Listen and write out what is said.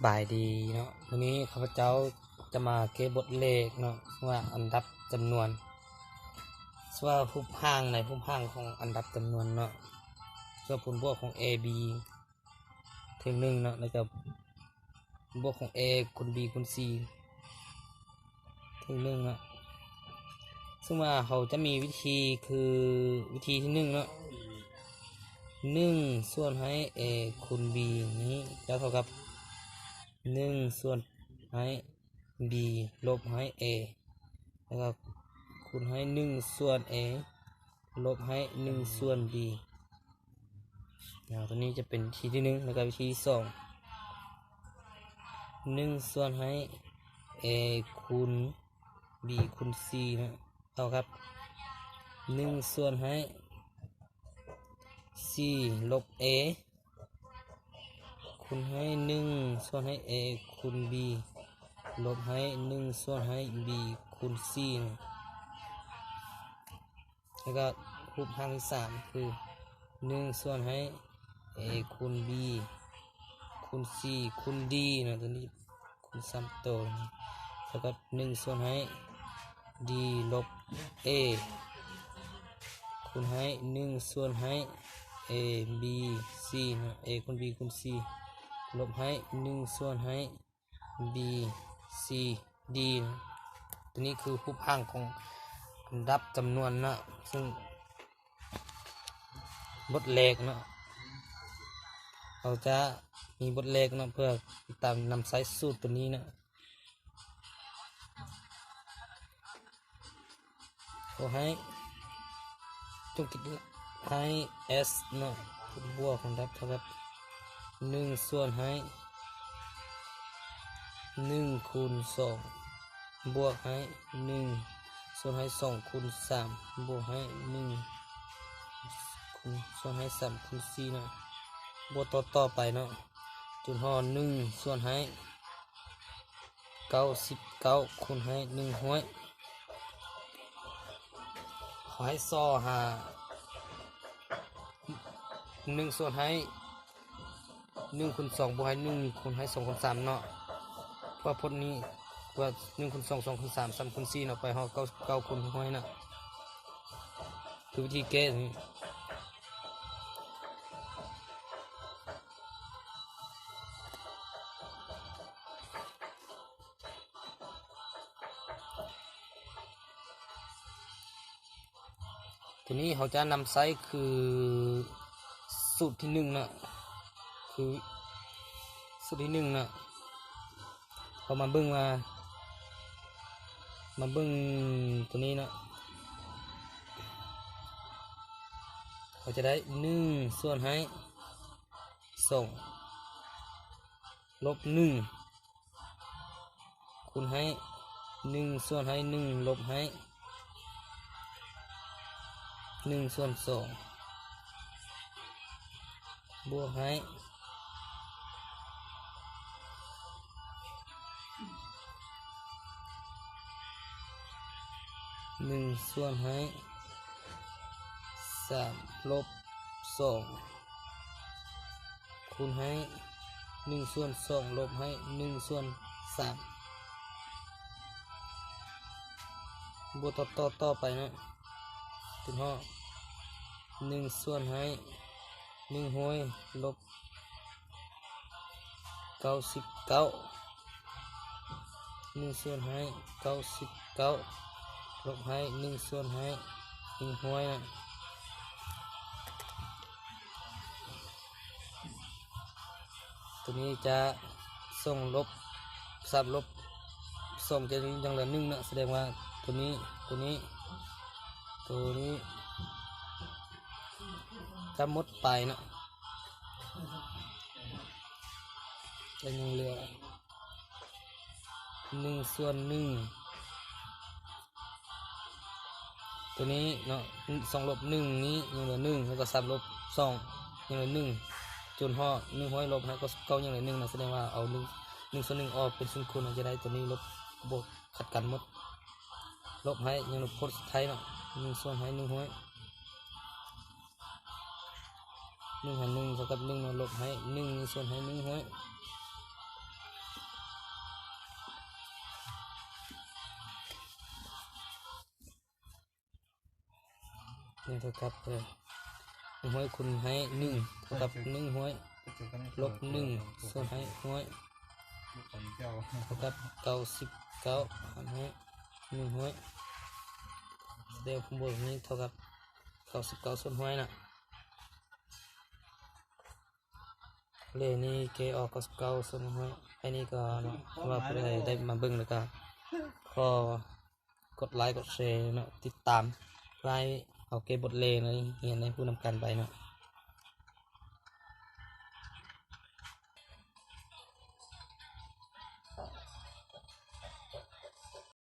ບາຍດີເນາະ, ມື້ນີ້ຂ້າພະເຈົ້າຈະມາແກ້ບົດເລກເນາະ ວ່າອັນດັບຈຳນວນ ວ່າຮູບຮ່າງໃດ ຮູບຮ່າງຂອງອັນດັບຈຳນວນເນາະ, ສ່ວນຜົນບວກຂອງ A B ເທິງໜຶ່ງເນາະ ແລ້ວກໍບວກຂອງ A ຄູນ B ຄູນ C ເທິງໜຶ່ງເນາະ. ເຊິ່ງວ່າເຮົາຈະມີວິທີ ຄືວິທີທີໜຶ່ງເນາະ, ໜຶ່ງສ່ວນໃຫ້ A ຄູນ B ນີ້ຈະເທົ່າກັບໜຶ່ງສ່ວນໃຫ້ B ລົບໃຫ້ A ແລ້ວກໍຄູນໃຫ້ໜຶ່ງສ່ວນ A ລົບໃຫ້ໜຶ່ງສ່ວນ B ເນາະ. ຕົວນີ້ຈະເປັນວິທີທີໜຶ່ງ. ແລ້ວກໍວິທີທີສອງ ໜຶ່ງສ່ວນໃຫ້ A ຄູນ B ຄູນ C ເນາະ ເທົ່າກັບໜຶ່ງສ່ວນໃຫ້ C ລົບ A ຄູນໃຫ້ໜຶ່ງສ່ວນໃຫ້ A ຄູນ B ລົບໃຫ້ໜຶ່ງສ່ວນໃຫ້ B ຄູນ C ເນາະ. ແລ້ວກໍຮູບຮ່າງທີສາມ ຄືໜຶ່ງສ່ວນໃຫ້ A ຄູນ B ຄູນ C ຄູນ D ເນາະ, ຕົວນີ້ຄູນສາມໂຕ ເທົ່າກັບໜຶ່ງສ່ວນໃຫ້ D ລົບ A ຄູນໃຫ້ໜຶ່ງສ່ວນໃຫ້ A B C ເນາະ, A ຄູນ B ຄູນ C ລົບໃຫ້ໜຶ່ງສ່ວນໃຫ້ B C D ເນາະ. ຕົວນີ້ຄືຮູບຮ່າງຂອງອັນດັບຈຳນວນເນາະ, ເຊິ່ງບົດແລກເນາະ ເຮົາຈະມີບົດແລກເນາະ ເພື່ອຕິດຕາມນຳໃຊ້ສູດຕົວນີ້ເນາະ. ຂໍໃຫ້ ຈົ່ງຄິດໃຫ້ S ເນາະ ບົວກຂອງດັບເທົ່າກັບໜຶ່ງສ່ວນໃຫ້ໜຶ່ງຄູນສອງ ບວກໃຫ້ໜຶ່ງສ່ວນໃຫ້ສອງຄູນສາມ ບວກໃຫ້ໜຶ່ງສ່ວນໃຫ້ສາມຄູນສີ່ເນາະ, ບວກຕໍ່ໆໄປເນາະ ຈົນຮອດໜຶ່ງສ່ວນໃຫ້ ເກົ້າສິບເກົ້າ ຄູນໃຫ້ໜຶ່ງຮ້ອຍ. ຂໍໃຫ້ຊໍຫາໜຶ່ງສ່ວນໃຫ້ໜຶ່ງຄູນສອງ ບວກໃຫ້ໜຶ່ງຄູນໃຫ້ສອງຄູນສາມເນາະ, ເພາະວ່າພົດນີ້ວ່າໜຶ່ງຄູນສອງ ສອງຄູນສາມ ສາມຄູນສີ່ເນາະ, ໄປຮອດເກົ້າສິບເກົ້າຄູນຮ້ອຍເນາະ, ຄືວິທີແກ້ນີ້. ໂຕນີ້ເຮົາຈະນຳໃຊ້ຄືສູດທີໜຶ່ງເນາະ, ຄືສູດທີໜຶ່ງເນາະ. ເຮົາມາເບິ່ງວ່າ ມາເບິ່ງໂຕນີ້ເນາະ, ເຮົາຈະໄດ້ໜຶ່ງສ່ວນໃຫ້ສອງ ລົບໜຶ່ງ ຄູນໃຫ້ໜຶ່ງສ່ວນໃຫ້ໜຶ່ງ ລົບໃຫ້ໜຶ່ງສ່ວນສອງ ບວກໃຫ້ໜຶ່ງສ່ວນໃຫ້ສາມ ລົບສອງ ຄູນໃຫ້ໜຶ່ງສ່ວນສອງ ລົບໃຫ້ໜຶ່ງສ່ວນສາມ ບວກຕໍ່ໆໄປເນາະ ຈົນຮອດໜຶ່ງສ່ວນໃຫ້ໜຶ່ງຮ້ອຍ ລົບເກົ້າສິບເກົ້າ ໜຶ່ງສ່ວນໃຫ້ເກົ້າສິບເກົ້າ ລົບໃຫ້ໜຶ່ງສ່ວນໃຫ້ໜຶ່ງຮ້ອຍນະ. ໂຕນີ້ຈະສອງລົບ ສາມລົບສອງ ຈະຍັງເຫຼືອໜຶ່ງນະ, ສະແດງວ່າໂຕນີ້ ໂຕນີ້ ໂຕນີ້ຈະໝົດໄປນະ. ແລ້ວຍັງເຫຼືອໜຶ່ງສ່ວນໜຶ່ງ ໂຕນີ້ເນາະ ສອງລົບໜຶ່ງນີ້ຍັງເຫຼືອໜຶ່ງ ແລ້ວກໍສາມລົບສອງຍັງເຫຼືອໜຶ່ງ ຈົນຮອດໜຶ່ງຮ້ອຍ ລົບໃຫ້ເກົ້າສິບເກົ້າຍັງເຫຼືອໜຶ່ງນະ, ສະແດງວ່າເອົາໜຶ່ງ ໜຶ່ງສ່ວນໜຶ່ງອອກເປັນສູນຄູນ ຈະໄດ້ໂຕນີ້ລົບ ບວກ ຂັດກັນໝົດ ລົບໃຫ້ຍັງລົບໂພດສຸດທ້າຍເນາະ ໜຶ່ງສ່ວນໃຫ້ໜຶ່ງຮ້ອຍ ໜຶ່ງຫານໜຶ່ງເທົ່າກັບໜຶ່ງເນາະ ລົບໃຫ້ໜຶ່ງສ່ວນໃຫ້ໜຶ່ງຮ້ອຍ ນີ້ເທົ່າກັບ ເອີ ໜຶ່ງຮ້ອຍຄູນໃຫ້ໜຶ່ງ ເທົ່າກັບໜຶ່ງຮ້ອຍ ລົບໜຶ່ງສ່ວນໃຫ້ຮ້ອຍ ເທົ່າກັບເກົ້າສິບເກົ້າຫານໃຫ້ໜຶ່ງຮ້ອຍ ແສດງຜົນບວກນີ້ເທົ່າກັບເກົ້າສິບເກົ້າສ່ວນຮ້ອຍນະ. ເລນີ້ແກ້ອອກເກົ້າສິບເກົ້າສ່ວນຮ້ອຍ ອັນນີ້ກໍເນາະ ເພາະວ່າຜູ້ໃດໄດ້ມາເບິ່ງແລ້ວກໍຂໍກົດໄລກົດແຊເນາະ ຕິດຕາມ ໄລເອົາແກ້ບົດເລນີ້ຮຽນໃຫ້ຮູ້ນຳກັນໄປເນາະ.